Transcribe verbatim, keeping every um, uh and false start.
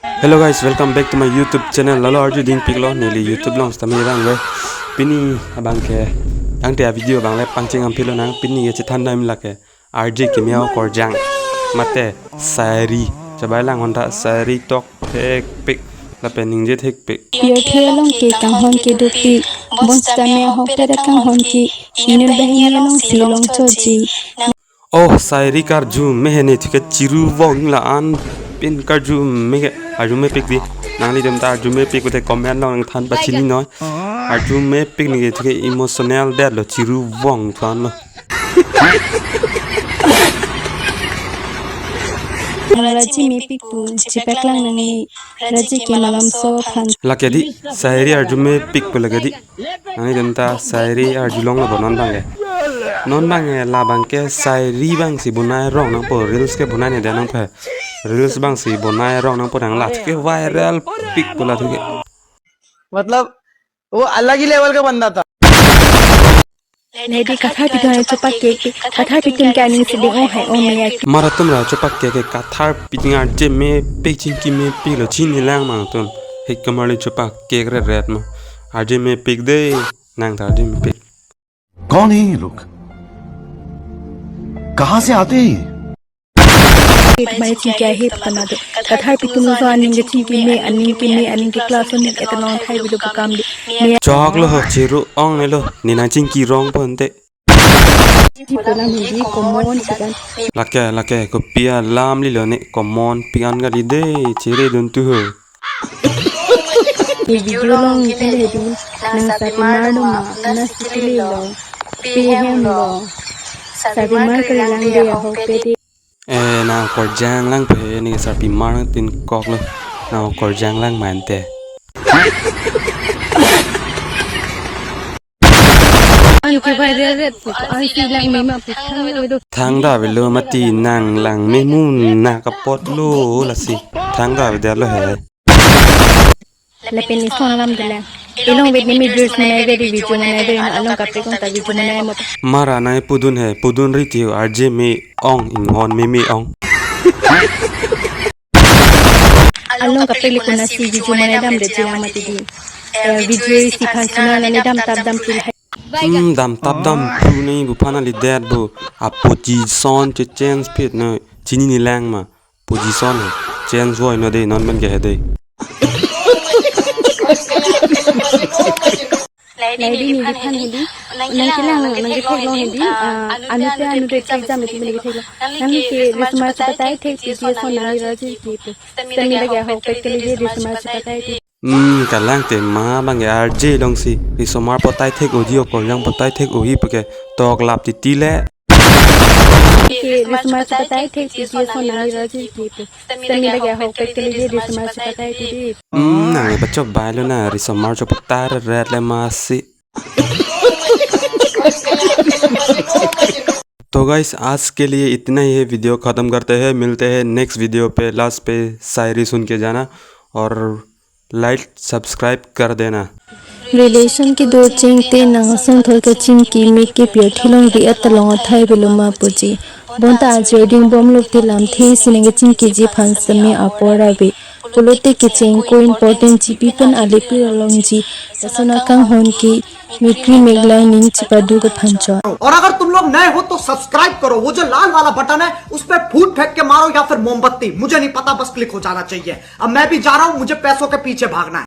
Hello guys, welcome back to my YouTube channel. Lalo arju dingpiklo, neli YouTube along sitame vangve. Pini abangke, tangte a video abang le pangcheng amphi lonang, pini ke chethan dam lake R J keme akorjang. Mate, Sairi. Chabai lang honta Sairi tok thekpik. Lapen ningje thekpik. Pirthe along ke kanghon ke dopik. Bonsitame ahokpet akanghon ke inut banghini alongsi longchoji. Oh, Sairi karju me he ne thike chiru vong la-an pin karju me ke arju mepik di. Nanglidem ta arju mepik pulote comment along nangthan pachini noi. Arju mepik ne ke thike emotional detlo, chiru vong thanlo. Raji mepik pu chepaklang nangne, Raji ke malomso aphan. Lake di, Sairi arju mepik pu lake di. Nanglidem ta Sairi arjulonglo bo non abangke. Non abangke labangke Sairi abangsi bonai rong nangpo, reels ke bonai ne de nangpo. Reels abangsi bonai rong nangpo, nang la thike viral pik pu la thike. मतलब वो अलग ही लेवल का बंदा था। Nedi Kathar pitun achopak kek, Kathar pitun ke aning si ding-o hai o me ya. Mar atum ra achopak kek ke Kathar pitun arje mepik, chingki mepiklo, chinilang ma atum. Hek kamarli chopak kek ret ret ma. Arje mepik de, nang ta arje mepik. कौन है ये लोग? कहाँ से आते हैं ये? Mai chingki ahe putama do. Kathar pitun ajo aning ke chingki me, aning ke me, aning ke class aning ke talong thai bilo pu kam di. Me choklo ho, chiru ong nelo. Ne nang chingki rong ponte. Di pola mindi common pikan. Lake, lake, kopi alam lilo ne common pikan kali de, chere dun tu ho. Ke video along ke le hedi, nang sarpimar lo ma, nang sikili lo, pi hem lo. Sarpimar ke lang de ahokpet di. Eh, nang akorjang lang pe, ne sarpimar tin koklo. Nang akorjang lang mante. Ang ke viral ret pu, ang si lang mema pu, thang lo do. Thang da velo mati, nang lang memu na kapotlo lasi. Thang da vedetlo he. Lapen ison alam dolang. Ilong vet ne me dress menai ve, video menai ve, along kaprek ong ta video menai mot. Mar anai pudun he, pudun ri tiu, arje me ong, inghon meme ong. Along kaprek le konatsi video menai dam de jilang mati di. Eh, video isi phan sina nane dam tap dam pil hai. Hmm, dam tap dam pil ne bu phan ali det bu. Apoji son che chance phit ne chini nilang ma. Position he. Chance voi no de, non pen ke he de. Lai di neli phan hedi. Nang kelang nang, nang kethek long hedi. Ah, anu te anu te exam hedi neli kethek long. Nang ke resumar chepatai thek, P G S on nang ira ji ki pe. Semi lagi ahok pet kali de resumar chepatai thek. Hmm, kalang te ma abang ke R J alongsi. Risomar potai thek oji, okorjang potai thek oji puke tok lap titi le. Ke risomar chepatai thek titi son nang ira ji ki pe. Semi lagi ahok pet kali de risomar chepatai titi. Hmm, nang pachobai lo na, risomar chopatai ret le masi. तो गाइस, आज के लिए इतना ही है। वीडियो खत्म करते हैं, मिलते हैं नेक्स्ट वीडियो पे। लास्ट पे शायरी सुन के जाना और लाइक सब्सक्राइब कर देना। Relation kedo chengte nang asonthot kachingki me ke pirthe along ri-et along athai bilo ma puji. Bonta ajir ding bomlo te lamthe isi nang kachingkiji aphan semi apor ave. Pulote kecheng ko important ji, pi pen ale pir alongji. Lason akanghon ke mikri meklang ning chepaduk aphan chot. और अगर तुम लोग नए हो तो सब्सक्राइब करो, वो जो लाल वाला बटन है उस पे फूट फेंक के मारो या फिर मोमबत्ती, मुझे नहीं पता, बस क्लिक हो जाना चाहिए। अब मैं भी जा रहा हूँ, मुझे पैसों के पीछे भागना है।